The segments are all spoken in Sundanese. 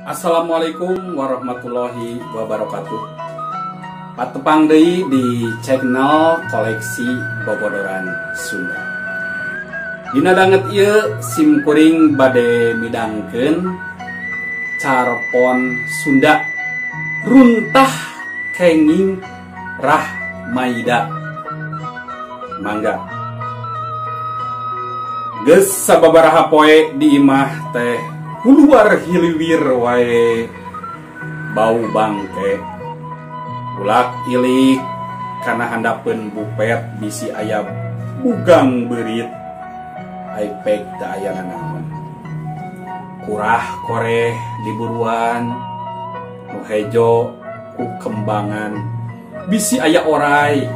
Assalamualaikum warahmatullahi wabarakatuh. Patepang deui di channel Koleksi Bobodoran Sunda. Dina danget ieu sim kuring bade midangkeun carpon Sunda runtah kenging Rahmaida. Mangga. Geus sababaraha poe di imah teh keluar hiliwir wae bau bangke. Ulak ilik kana handapeun bupet bisi aya bugang beurit. Aipek teu aya nanaon. Kurah koreh diburuan nu hejo ku kembangan bisi aya orai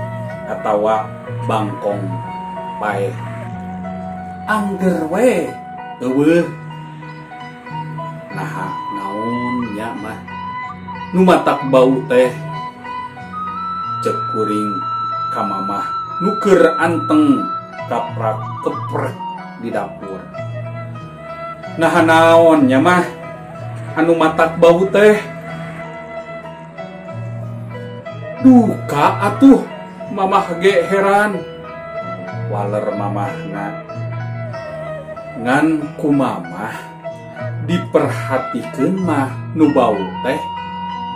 atawa bangkong paeh. Angger we eueuh. Naha naon nya mah nu matak bau teh cek kuring ka mamah nu keur anteng kaprak keprek di dapur. Naha naon nya mah anu matak bau teh. Duka atuh mamah ge heran. Waler mamahna ngan ku mamah diperhatikeun mah nu bau teh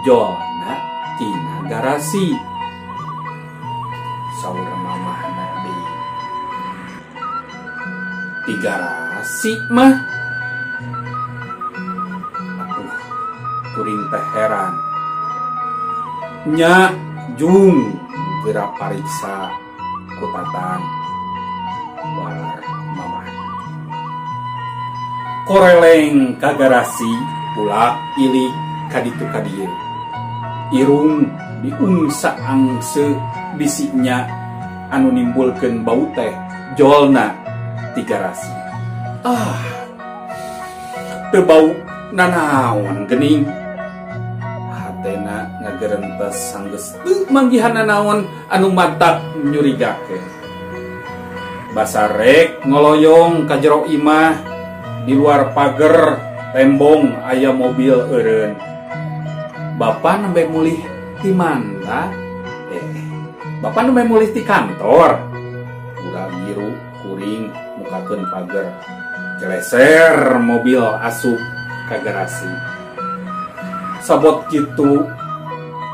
jolna tina garasi. Saur mamahna deui, ti garasi mah. Atuh kuring teh heran. Nya jung geura pariksa ku Tatan. Waler mamah. Koreleng ka garasi ulak ilik kaditu kadieu. Irung diungsa angse bisinya anu nimbulkeun bau teh jolna ti garasi. Ah, teu bau nanaon geuning. Hatena ngagerentes sanggeus teu manggihan nanaon anu matak nyurigakeun. Basarek ngoloyong ka jero imah, di luar pager tembong aya mobil eureun. Bapak nembe mulih ti mana? Bapak nembe mulih ti kantor. Udah biru kuring mukakeun pager. Celeser mobil asup ka garasi. Sabot kitu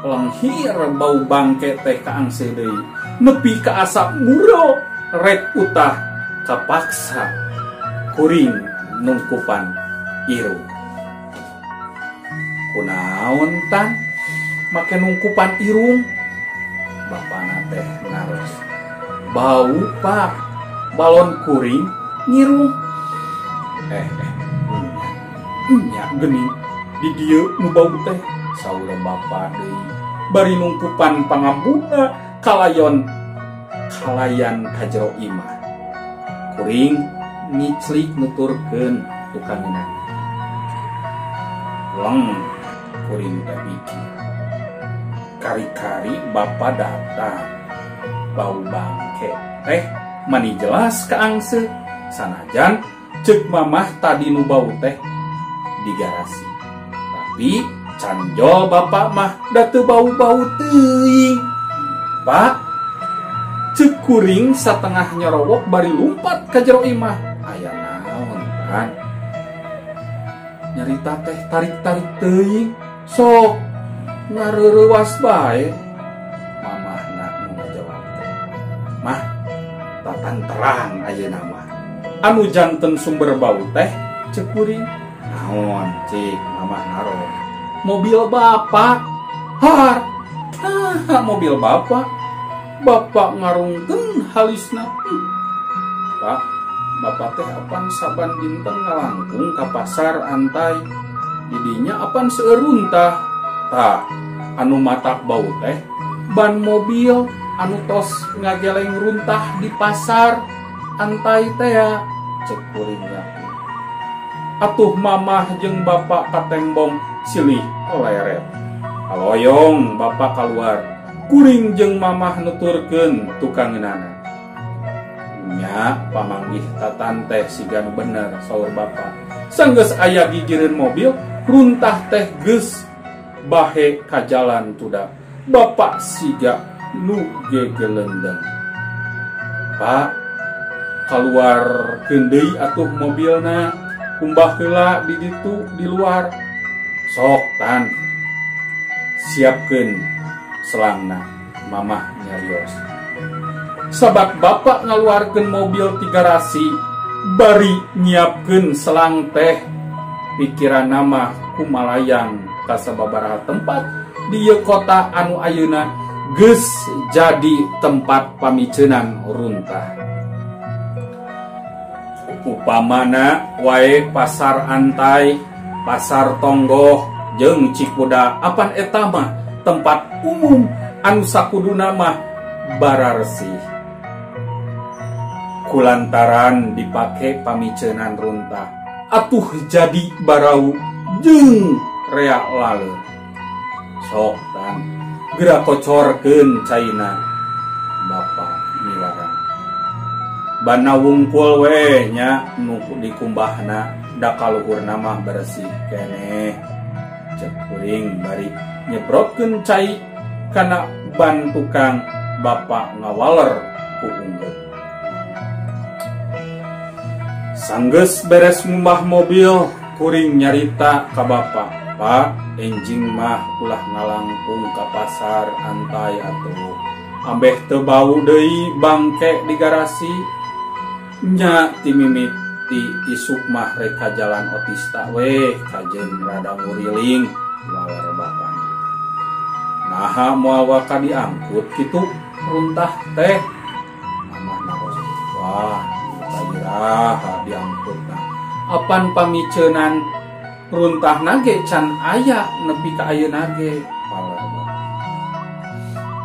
lenghir bau bangke teh kaangse deui. Nepi ka asa muro rek utah kapaksa kuring nungkupan irung. Kunaon tan make nungkupan irung? Bapana teh naros. Bau pak balon kuring ngirung. Nya geuning di dieu nu bau teh, saur bapa deui. Bari nungkupan pangambuna kalayan ka jero imah. Kuring ngiclik nuturkeun tukangeuna. Leng kuring teh pikir. Kari-kari bapa datang. Bau bangke teh mani jelas kaangse. Sanajan ceuk mamah tadi nu bau teh di garasi. Tapi canjol bapak mah da teu bau-bau teuing. Pak, ceuk kuring satengah nyorowok bari lumpat ka jero imah. Aya naon tan? Nyarita teh tarik-tarik teuing. Sok ngareurewas bae. Mamahna nu ngajawab teh. Mah, tatan terang ayeuna mah. Anu janten sumber bau teh ceuk kuring. Naon cik mamah naro? Mobil bapak. Har. Ah, mobil bapak. Bapak ngarungkeun halisna. Pak, bapak teh apan saban dinten ngalangkung ka pasar antai. Didinya apan seueur runtah. Tah, anu matak bau teh ban mobil anu tos ngageleng runtah di pasar antai teh ya. Cek kuring yakin. Atuh mamah jeung bapak katembong silih leret. Aloyong bapak kaluar. Kuring jeung mamah nuturkeun tukangeunana. Nya pamanggih tatan teh siga nu bener saur bapak. Sanggeus aya gigireun mobil Runtah teh geus bahe ka jalan tuda. Bapak siga nu gegelendeng. Pak, kaluarkeun deui atuh mobilna, kumbah heula di ditu di luar. Sok tan, siapkeun selangna, mamah nyarios. Sabab bapak ngaluarkeun mobil ti garasi, bari nyiapkeun selang teh, pikiran mah kumalayang ka sababaraha tempat di ieu kota anu ayeuna geus jadi tempat pamiceunan runtah. Upamana wae pasar Antai, pasar Tonggoh jeung Cikuda, apan eta mah tempat umum anu sakuduna mah bararesih. Kulantaran dipake pamiceunan runtah, atuh jadi barau jeung rea laleur. Sok tan, geura kocorkeun caina, bapak miwarang. Bana wungkul we nya nu dikumbahna, da kaluhurna mah bersih keneh. Cek kuring bari nyebrotkeun cai kana ban tukang, bapak ngawaler ku unggeut. Sanggeus beres ngumbah mobil, kuring nyarita ka bapak, "Pak, enjing mah ulah ngalangkung ka pasar Antai atuh. Ambeh teu bau deui bangke di garasi." Nya ti mimiti isuk mah rek ka jalan Otista weh, kajen rada nguriling, waler bapak. Naha moal waka diangkut kitu runtah teh. Mamah naros, wah, iraha diangkut nah. Apan pamiceunan runtah nage can aya nepi ka ayeuna ge.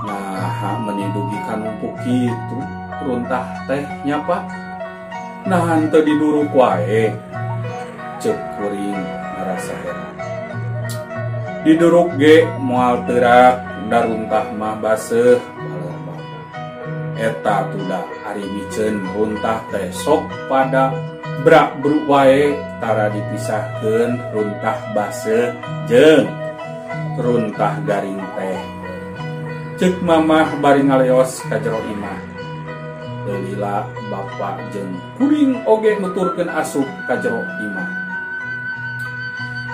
Nah, meni dugi ka numpuk kitu runtah teh nya Pak. Nah, henteu diduruk wae. Ceuk kuring ngarasa heran. Diduruk ge moal teurak, da runtah mah baseuh, baler bapak. Eta tuda ari miceun runtah teh sok pada brak bruk wae, tara dipisahkeun runtah baseuh jeung runtah garing teh. Ceuk mamah bari ngaleos ka jero imah. Lila bapak jeung kuring oge nuturkeun asup ka jero imah.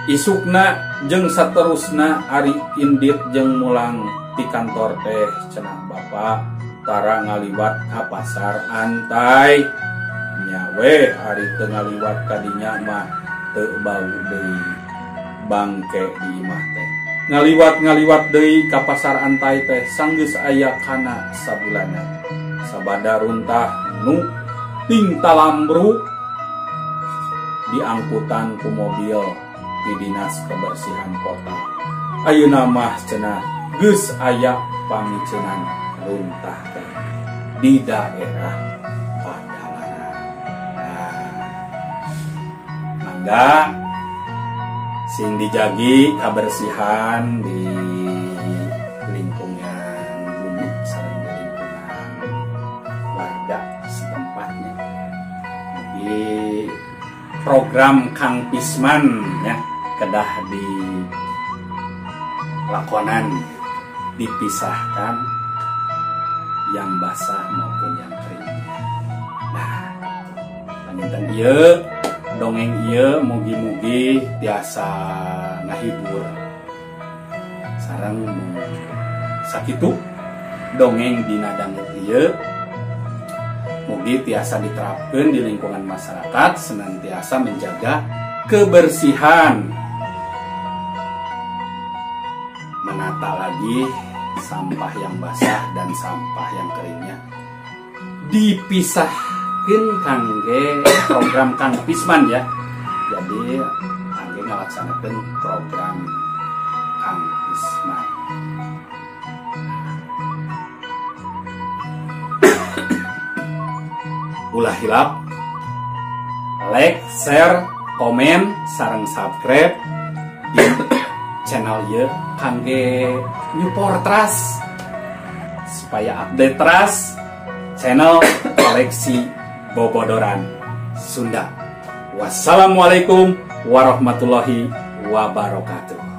Isukna jeung saterusna ari indit jeung mulang ti kantor teh cenah bapak tara ngaliwat ka pasar Antai. Nya weh ari teu ngaliwat ka dinya mah teu bau deui bangke di imah teh. Ngaliwat-ngaliwat deui ka pasar Antai teh sanggeus aya kana sabulanan. Sabada runtah nu ting talambru diangkutan ku mobil di dinas kebersihan kota. Ayeuna mah cenah geus aya pamiceunan runtah teh di daerah Padalarang. Nah, mangga sing dijagi kebersihan di lingkungan bumi sareng di lingkungan warga setempatnya. Di program Kang Pisman ya kedah di lakonan dipisahkan yang basah maupun yang kering. Nah, panginten ieu dongeng ieu mugi-mugi tiasa ngahibur sareng sakitu dongeng dina danget ieu mugi tiasa diterapkeun di lingkungan masyarakat senantiasa menjaga kebersihan, menata lagi sampah yang basah dan sampah yang keringnya dipisahkan kangge program Kang Pisman ya. Jadi kangge ngalaksanakeun program Kang Pisman. Ulah hilap like, share, komen, sareng subscribe di channel ieu kangge nyupport teras supaya update teras channel koleksi Bobodoran Sunda. Wassalamualaikum warahmatullahi Wabarakatuh.